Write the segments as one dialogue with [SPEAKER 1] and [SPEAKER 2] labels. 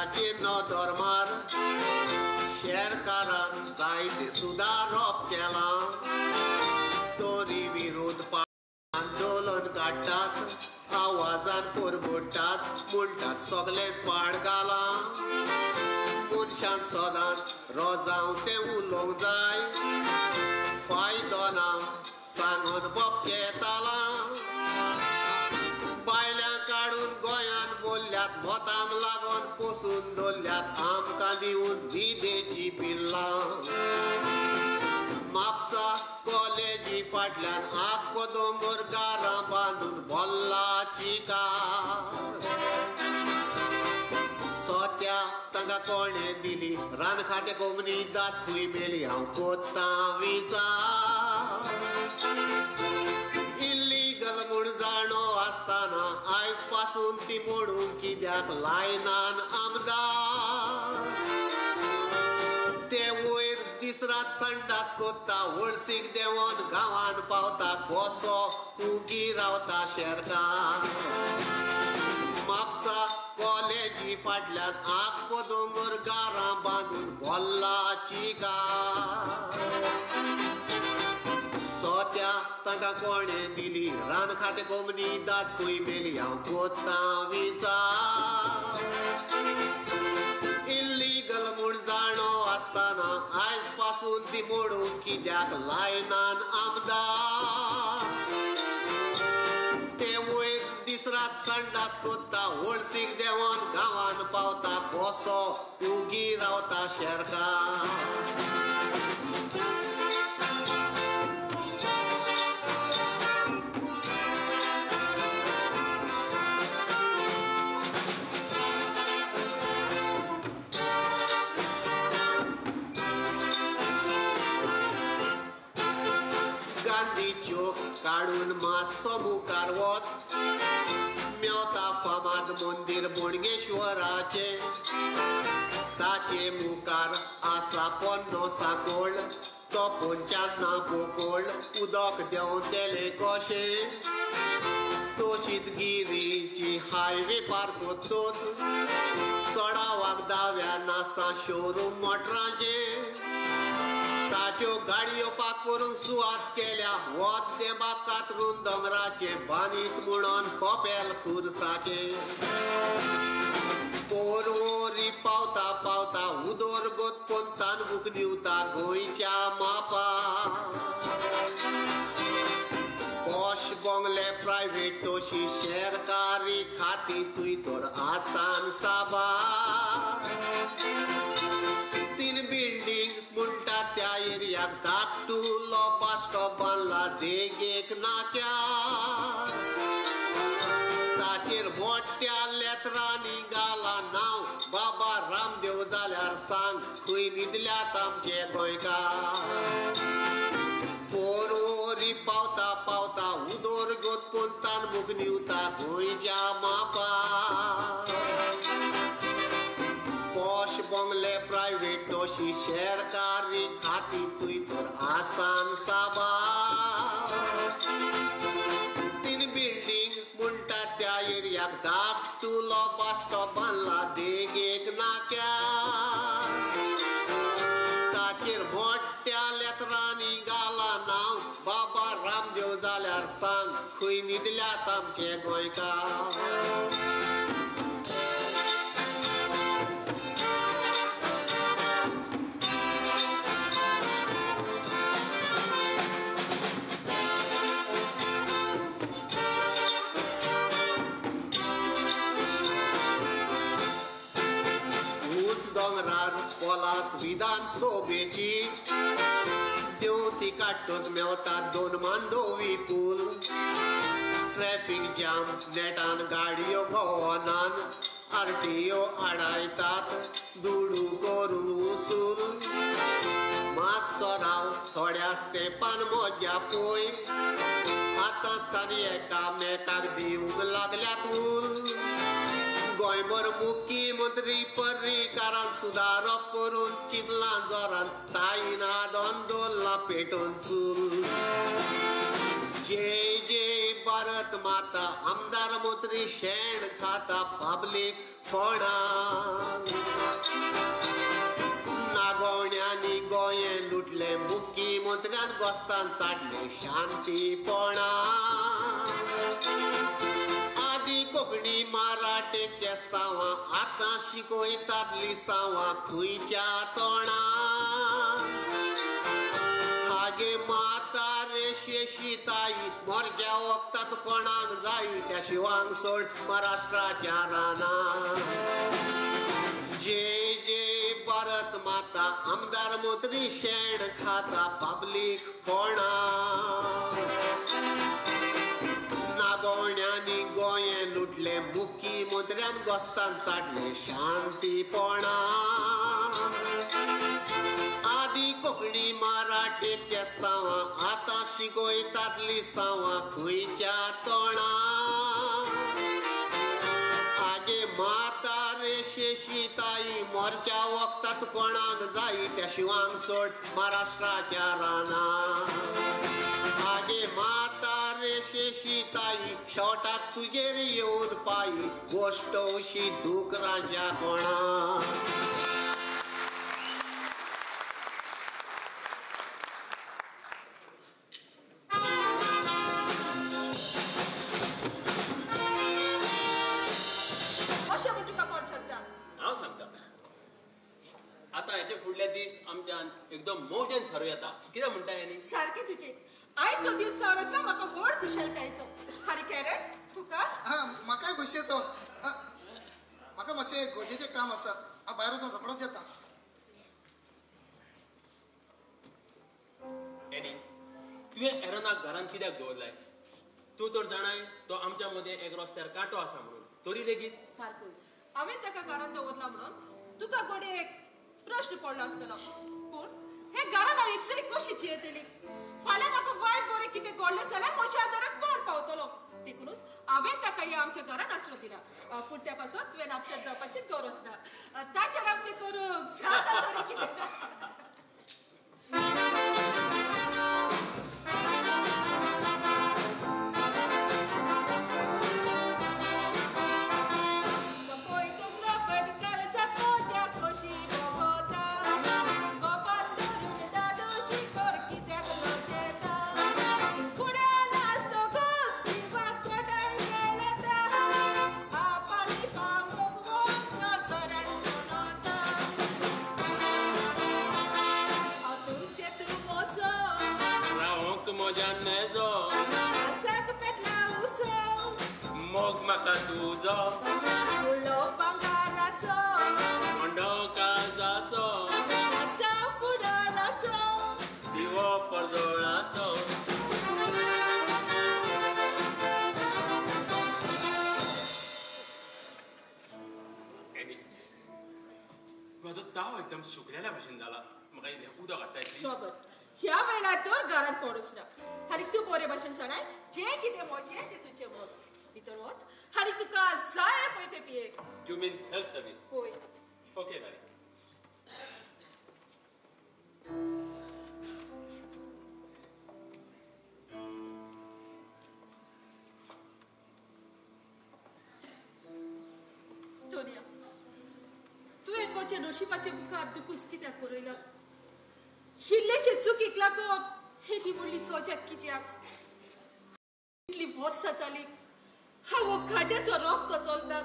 [SPEAKER 1] रस्त्याचेर नदर मार शेरकारान जायते सुदारप केलां तरी विरोध आंदोलन काडटात आवाजान पुरगुट्टात म्हणटात सगळें पाड घालां मनशान सदांच रोजांव तें उलोवंक जाय फायदो ना सांगून बपकेतालां बायल्यां काडून गोंयान बोल्ल्यात भोतांक लागून पोसून दवरल्यात आमकां दिवन न्हिदेची पिल्लां म्हापसा कॉलेजी फाटल्यान आख्खो दोंगर गारां बांदून भल्ला चिकार सोत्या तांकां कोणें दिली रान खातें कोमनी दाद खंय मेली हांव कोत्तां विचार इल्लीगल म्हूण जाणो आसतना आयज पासून ती मोडूंक कित्याक लायनान आमदार ते वयर दीस रात संडास कोत्ता वळसीक देंवन गांवान पावता कसो उगी रावता शेरकार म्हापसा कॉलेजी फाटल्यान आख्खो दोंगर गारां बांदून भल्ला चिकार सोत्या तांकां कोणें दिली रान खातें कोमनी दाद खंय मेली हांव कोत्तां विचार इल्लीगल म्हूण जाणो आसतना आयज पासून ती मोडूंक कित्याक लायनान आमदार ते वयर दीस रात संडास कोत्ता वळसीक देंवन गांवान पावता कसो उगी रावता शेरकार. गांधी चौक काडून मातसो मुखार वच मेवता फामाद मंदीर बोणगेश्वराचें ताचे मुखार आसा पोन्नो सांकोळ तो पोंच्यान पोकोळ उदक देंवतेलें कशें तशीच गिरीची हायवे पार कोत्तोच चडावाक दाव्यान आसा शोरूम मोटरांचें ताच्यो गाडयो पाक करून सुवात केल्या वत देंबाक कातरून दोंगराचें बांदीत म्हणून कोपेल खुर्साचें पोरवोरी पावता पावता उदरगत पोंतान बूक निवता गोंयच्या मापा पॉश बंगले प्रायवेट तशी शेरकारी खाती थंयसर आसान साबार तीन बिल्डींग म्हणटा त्या एरियाक धाकटुलो बस स्टॉप बांदला देगेक नाक्यार ताचेर मोठ्या लेतरांनी घाला नांव बाबा रामदेव जाल्यार सांग खंय न्हिदल्यात आमचे गोंयकार पोरवोरी पावता पावता उदरगत पोंतान बूक निवता गोंयच्या मापा पॉश बंगले प्रायवेट तशी शेरकारी खाती थंयसर आसान साबार तीन बिल्डींग म्हणटा त्या एरियाक धाकटुलो बस स्टॉप बांदला देगेक नाक्यार ताचेर मोठ्या लेतरांनी घाला नांव बाबा रामदेव जाल्यार सांग खंय न्हिदल्यात आमचे गोंयकार. दोंगरार पोलास विधानसभेची देंवती काडटच मेवता दोन मांडोवी पूल ट्रॅफिक जाम नेटान गाडयो भोंवनान आरटीओ आडायतात दुडू करून वसूल मातसो राव थोड्याच तेंपान म्हज्या पळय आतां आसतना एकामेकाक दिवंक लागल्यात उल गोंयभर मुख्यमंत्री पर्रीकारान सुदारप करून चिंतलां जोरान ताईना दोन दवरलां पेटोवन चूल. जय जय भारत माता, आमदार मंत्री शेण खाता पब्लीक फोणाक. नागोवण्यांनी गोंयें लुटलें, मुख्यमंत्र्यान गोस्तान चाटलें शांतीपणाक. आदी कोंकणी मराठी केस्तांवां, आतां शिकयतात लिसांवां खंयच्या तोंडाक. आगे माता रे शेशी ताई, मोरग्या वखतात कोणाक जाय, त्या शिवांक सोड महाराष्ट्राच्या रानाक. जय जय भारत माता, आमदार मंत्री शेण खाता पब्लीक फोणाक. नागोवण्यांनी गोंयें लुटलें, मुख्यमंत्र्यान गोस्तान चाटलें शांतीपणाक. आदी कोंकणी मराठी केस्तांवां, आतां शिकयतात लिसांवां खंयच्या तोंडाक. आगे माता रे शेशी ताई, मोरच्या वखतात कोणाक जाय, त्या शिवांक सोड महाराष्ट्राच्या रानाक. आगे माता रे शेशी ताई, शेवटाक तुजेर येवन पायी, गोश्ट अशी दुकरांच्या कोणाक.
[SPEAKER 2] अशें म्हूण तुका कोण सांगता?
[SPEAKER 3] हांव सांगता. आतां हेचे फुडले दीस आमच्यान एकदम मौजेन सारू येता. कितें म्हणटा एनी?
[SPEAKER 2] सारकें तुजें. आयचो दीस जावन आसा म्हाका व्हड खुशालकायेचो. आनी कॅरन तुका?
[SPEAKER 4] हा, म्हाकाय खोशयेचो. म्हाका मातशें गरजेचें काम आसा, हांव भायर वचून रोखडोच येता.
[SPEAKER 3] एनी, तुवें एरनाक घरांत कित्याक दवरलाय? तूं तर जाणाय तो आमच्या मदें एक रस्त्यार कांटो आसा म्हणून, तरी लेगीत.
[SPEAKER 2] सारकोच हांवें ताका घरांत दवरला म्हणून तुका घडये एक प्रश्न पडलो आसतलो. पूण हे घरान हांव एकसुरी कशी जियेतली? फाल्यां म्हाका वायट बरें कितें घडलें जाल्यार म्हज्या आदाराक कोण पावतलो? देखूनच हांवें ताका ह्या आमच्या घरान आसरो दिला. पूण त्या पासून तुवें अपसेट जावपाची गरज ना. ताचेर आमचें करूंक जाता तरी कितें.
[SPEAKER 3] मोग म्हाका तुजो
[SPEAKER 2] भांगाराचो,
[SPEAKER 3] मोंडो काळजाचो,
[SPEAKER 2] फुडाराचो,
[SPEAKER 3] दिवो परजोळाचो. म्हजो ताव एकदम सुकलेल्या भशेन जाला. म्हाका इल्लें उदक हाडटा प्लीज.
[SPEAKER 2] ह्या वेळार तर घरांत कोणूच ना. आनी तूं बरे भशेन जाणाय, जें कितें म्हजें तें तुजें मोग. भितर वच आनी तुका जाय पळय तें पिये.
[SPEAKER 3] You mean self service?
[SPEAKER 2] पळय.
[SPEAKER 3] ओके बाय.
[SPEAKER 2] तोनिया, तुवें म्हज्या नशिबाच्या मुखार दुकूस कित्याक बरयला? इल्लेशे चुकीक लागून हेदी व्हडली सोजा कित्याक? इतली वर्सां जाली हांव हो खाड्याचो रस्तो चलता.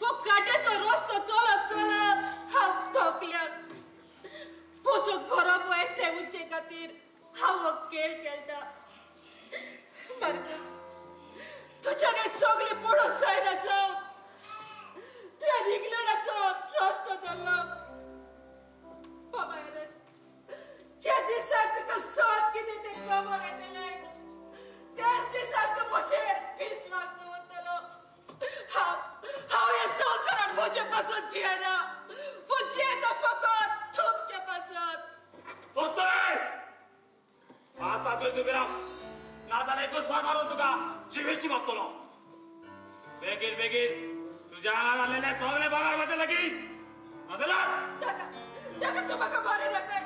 [SPEAKER 2] हो खाड्याचो रस्तो चलत चलत हांव थकल्या. म्हजो घराबो एकठांय उरचे खातीर हांव हो खेळ खेळटा. मार्का, तुज्यान हें सगळें पळोवंक जायना जावं. तुवें इंग्लंडाचो रस्तो धरलो. बाबा एरन, ज्या दिसाक तुका सत कितें तें खबर येतलें त्याच दिसाक तूं म्हजेर विस्वास दवरतलो. हांव ह्या संवसारांत म्हजे पासून जियेना, पूण जियेता फकत तुमचे पासून.
[SPEAKER 5] आसा थंयच उबी राव, नाजाल्यार एकूच फार मारून तुका जिवेशी मारतलो. बेगीन बेगीन तुज्या आंगार आसलेले सगळे भांगर म्हजे लागीं. नाजाल्यार
[SPEAKER 2] ताका तूं म्हाका मारी नाका.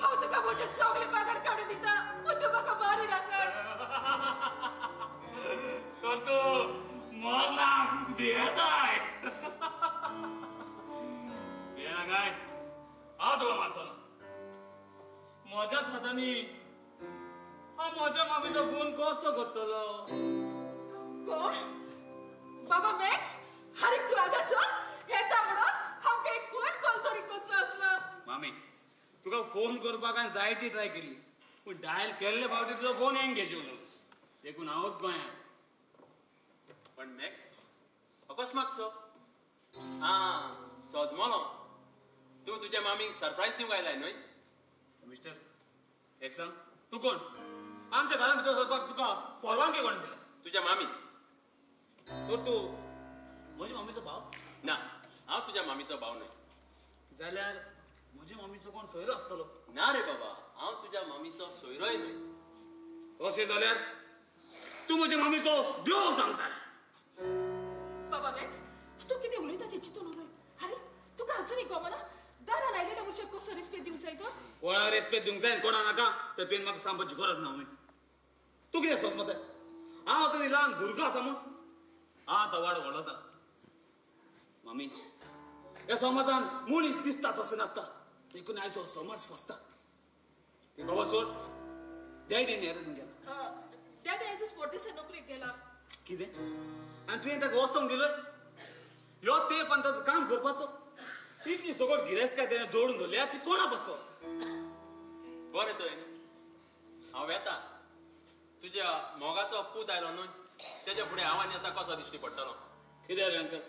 [SPEAKER 2] हांव तुका म्हजे सगळे भांगर काडून दिता, पूण तूं म्हाका मारी नाका.
[SPEAKER 5] तुका मारचो ना. म्हज्याच हातांनी हांव म्हज्या मामीचो गुण कसो करतलो?
[SPEAKER 2] कोण? बाबा मॅक्स, हारीक तूं हांगासर येता म्हणून आमकां एक फोन कॉल तरी करचो आसलो.
[SPEAKER 5] मामी, तुका फोन करपाक हांवें जायती ट्राय केली, पूण डायल केल्ले फावटी तुजो फोन एंगेज येवलो, देखून हांवूच गोंयांत.
[SPEAKER 3] पण मॅक्स, अकस्मात सो आं सजमलो, तूं तुज्या मामीक सरप्रायज दिवंक आयलाय न्हय?
[SPEAKER 5] मिस्टर, एक सांग, तूं कोण? आमच्या घरान भितर सरपाक तुका परवानगी कोणें दिल्या?
[SPEAKER 3] तुज्या मामीन.
[SPEAKER 5] तर तूं म्हज्या मामीचो भाव?
[SPEAKER 3] ना, हांव तुज्या मामीचो भाव न्हय.
[SPEAKER 5] जाल्यार म्हज्या मामीचो कोण सोयरो आसतलो?
[SPEAKER 3] ना रे बाबा, हांव तुज्या मामीचो सोयरोय न्हय.
[SPEAKER 5] तशें जाल्यार तूं म्हज्या मामीचो देव जावंक जाय.
[SPEAKER 2] बाबा मॅक्स, तूं कितें उलयता तें चिंतून उलय. आरे, तुका अजूनय खबर ना दारान आयलेल्या मनशाक कसो रेस्पेद दिवंक जाय तो?
[SPEAKER 5] कोणाक रेस्पेद दिवंक जाय कोणा नाका तें तुवें म्हाका सांगपाची गरज ना. मामी, तूं कितें समजता हांव आतां ल्हान भुरगो आसा म्हूण? आतां वाड व्हडलो जाला. मामी, ह्या समाजान मनीस दिसता तसो नासता, देखून आयचो समाज फसता. खबर सोड, डॅडी एरन गेला.
[SPEAKER 2] डॅडी आयजूच परदेसा नोकरेक गेला.
[SPEAKER 5] कितें? आनी तुवें ताका वचोंक दिलो? ह्यो तेंप आनी ताचो काम करपाचो. इतली सगळो गिरेस्तकाय तेणें जोडून दवरल्या ती कोणा पासत?
[SPEAKER 3] बरें तर हांव येता. तुज्या मोगाचो पूत आयलो न्हय, तेज्या फुडें हांव आनी आतां कसो दिश्टी पडटलो?
[SPEAKER 5] कितें रे अंकल,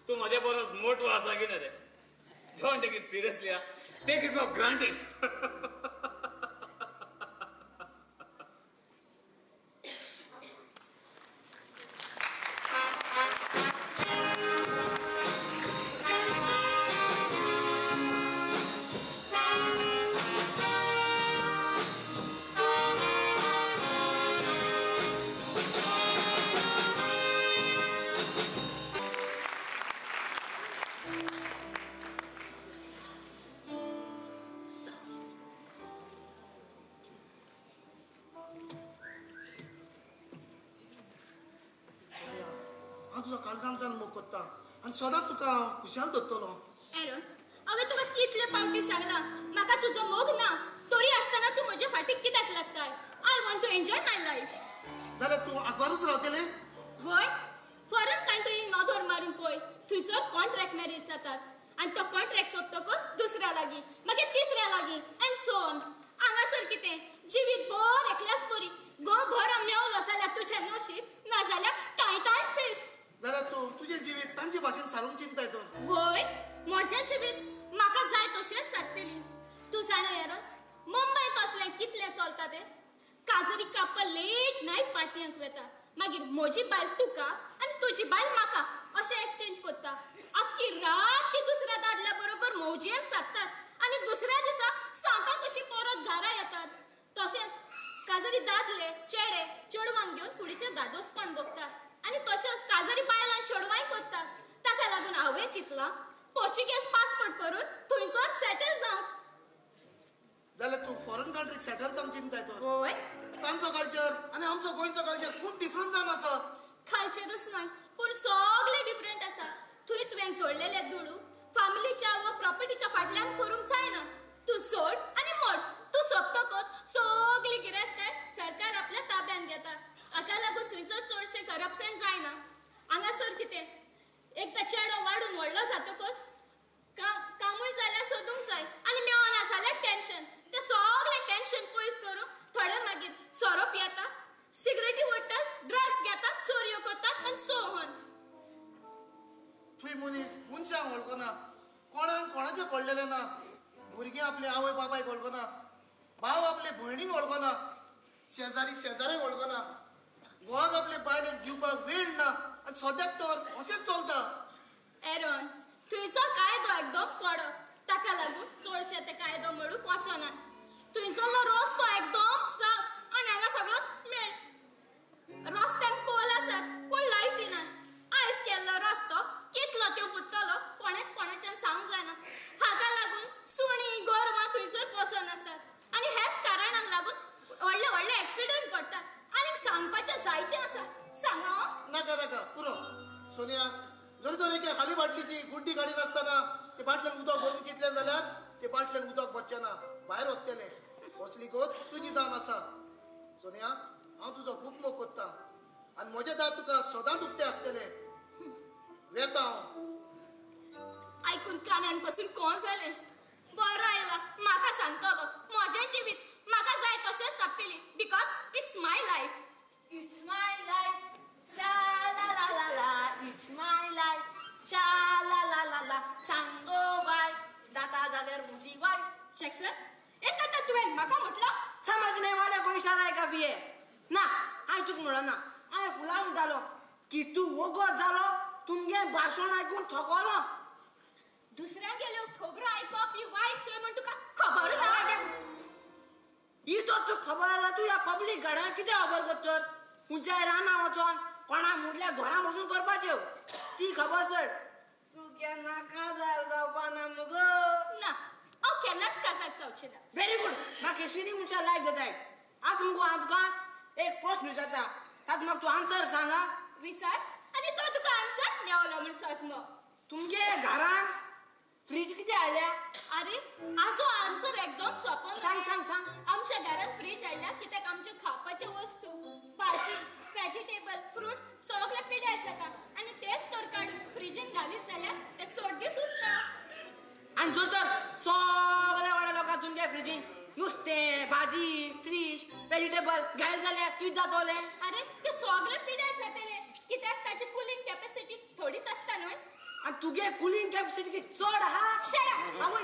[SPEAKER 5] तूं म्हज्या परस मोटो आसा कितें रे? Don't take it seriously, take it for granted.
[SPEAKER 4] तुजो काळजान मोग करता आनी सदांच तुका हांव खुशाल दवरतलो.
[SPEAKER 6] एरन, हांवें तुका कितले पावटी सांगलां म्हाका तुजो मोग ना, तरी आसतना तूं म्हजे फाटीक कित्याक लागताय? I want to enjoy my life.
[SPEAKER 4] जाल्यार तूं आगवारूच रावतलें?
[SPEAKER 6] वय, फॉरेन कंट्रीन नदर मारून पळय, थंयसर कॉन्ट्रॅक्ट मॅरेज जातात आनी तो कॉन्ट्रॅक्ट सोंपतकच दुसऱ्या लागीं, मागीर तिसऱ्या लागीं, एंड सो ऑन. हांगासर कितें जिवीत भर एकल्याच बरी घोव बरो मेवलो जाल्यार तुजें नशीब, नाजाल्यार टाय टाय फेस.
[SPEAKER 4] जाल्यार तूं तुजें जिवीत तांचे भाशेन सारूंक चिंताय तूं?
[SPEAKER 6] वय, म्हजें जिवीत म्हाका जाय तशेंच सारतली. तूं जाणा एरन, मुंबयत असलें कितलें चलता तें. काजरी काप्पा लेट नायट पार्टयांक वेता, मागीर म्हजी बायल तुका आनी तुजी बायल म्हाका अशें एक्सचेंज करता. आख्खी रात ती दुसऱ्या दादल्या बरोबर मौजेन सादतात आनी दुसऱ्या दिसा सांता कशी परत घरा येतात. तशेंच काजरी दादले चेडे चेडवांक घेवन कुडीचें दादोसपण भोगतात आनी तशेंच काजरी बायलांक चेडवांय करतात. ताका लागून हांवें चिंतलां पोर्चुगेज पासपोर्ट करून थंयसर सेटल जावंक.
[SPEAKER 4] जाल्यार तूं फॉरेन कंट्रीक सेटल जावंक चिंताय तर?
[SPEAKER 6] वय.
[SPEAKER 4] तांचो कल्चर आनी आमचो गोंयचो कल्चर खूब डिफरंट जावन आसा.
[SPEAKER 6] कल्चरूच न्हय पूण सगळें डिफरंट आसा. थंय तुवें जोडलेले दुडू फामिलीच्या वा प्रॉपर्टीच्या फाटल्यान करूंक जायना. तूं जोड आनी मोड, तूं सोंपतकच सगळी गिरेस्तकाय सरकार आपल्या ताब्यांत घेता. हाका लागून थंयसर चडशें करप्शन जायना. हांगासर कितें, एकदां चेडो वाडून व्हडलो जातकच कामूय जाल्यार सोदूंक जाय आनी मेळना जाल्यार टेन्शन. तें सगळें टेन्शन पयस करूंक थोडे मागीर सोरो पियेता, सिगरेटी ओडटात, ड्रग्स घेतात, चोरयो करतात आनी सो ऑन.
[SPEAKER 4] थंय मनीस मनशांक वळखना, कोणाक कोणाचें पडलेलें ना. भुरगीं आपले आवय बापायक वळखना, भाव आपले भयणीक वळखना, शेजारी शेजाऱ्यांक वळखना, घोवाक आपले बायलेक दिवपाक वेळ ना. आनी सद्याक तर अशेंच चलता.
[SPEAKER 6] एरन, थंयचो कायदो एकदम कडक, ताका लागून चडशे ते कायदो मोडूंक वचनात. थंयचो रस्तो एकदम साफ आनी हांगा सगळोच मेळ. रस्त्यांक पोल आसात पूण लायटी ना. आयज केल्लो रस्तो कितलो त्यो पुत्तलो कोणेच कोणाच्यान सांगूंक जायना. हाका लागून सुणीं गोरवां थंयसर बसून आसतात आनी हेच कारणाक लागून व्हडले व्हडले एक्सिडंट घडटात. आनी सांगपाचें जायतें आसा, सांगा.
[SPEAKER 4] नाका नाका पुरो. सोनिया, जरी तर एके खाली बाटलीची गुड्डी काडी नासतना ते बाटल्यान उदक भरून चिंतलें जाल्यार ते बाटल्यान उदक वचचें ना, भायर वतलें. असली गोत तुजी जावन आसा. सोनिया, हांव तुजो खूब मोग कोत्ता आनी म्हजें दार तुका सदांच उक्तें आसतलें. वेता हांव.
[SPEAKER 6] आयकून कानान पासून कोण जालें. बरो आयला म्हाका सांगतलो म्हजें जिवीत म्हाका जाय तशेंच सागतली, because it's my life.
[SPEAKER 7] It's my life, चा ला ला ला ला, it's my life, चा ला ला ला ला, सांगो वायफ जाता जाल्यार म्हजी वायफ.
[SPEAKER 6] जॅक्सन, एक आतां तुवें म्हाका म्हटलं.
[SPEAKER 7] समजने वाले को इशारा काफी है ना. हांवें तुका म्हणलो ना, हांवें फुलां म्हणटालो की तूं वोगोत जालो, तुमगें भाशण आयकून थकलो.
[SPEAKER 6] दुसऱ्यांगेल्यो खबरो आयकप ही वायट सोय म्हण तुका खबर ना.
[SPEAKER 7] ही तर तुका खबर आसा. तूं ह्या पब्लीक गाड्यांक कितें खबर करतर? खंयच्याय रानां वचोन कोणा मुडल्या घरां बसून करपाच्यो ती खबर सर. तूं केन्ना काजार जावपा ना मुगो?
[SPEAKER 6] ना, हांव केन्नाच काजार जावचें ना.
[SPEAKER 7] Very good. म्हाका केशिनी मनशां लायक जाताय. आज मुगो हांव तुका एक प्रश्न विचारता, ताचो म्हाका तूं आन्सर सांगा.
[SPEAKER 6] विचार आनी तो तुका आन्सर मेवलो म्हूण समज.
[SPEAKER 7] तुमगे घरान फ्रीज कितें हाडल्या?
[SPEAKER 6] अरे आजो आन्सर एकदम सोंपो.
[SPEAKER 7] सांग सांग सांग.
[SPEAKER 6] आमच्या घरात फ्रीज हाडल्या कित्याक आमच्यो खावपाच्यो वस्तू, भाजी, वेजिटेबल, फ्रूट सगळे पिड्यार जाता आनी तेच तर काडून फ्रिजीन घालीत जाल्यार ते चड दीस उरता.
[SPEAKER 7] आनी जर तर सगळे वाड्या लोकांक तुमच्या फ्रिजीन नुस्तें, भाजी, फ्रीज, वेजिटेबल घायले जाल्यार कितें जातलें?
[SPEAKER 6] अरे ते सगळे पिड्यार जातले कित्याक ताची कुलींग कॅपॅसिटी थोडीच आसता न्हय.
[SPEAKER 7] आनी तुगे कुलींग कॅपॅसिटी चड आहा.
[SPEAKER 6] Shut up.
[SPEAKER 7] आवय,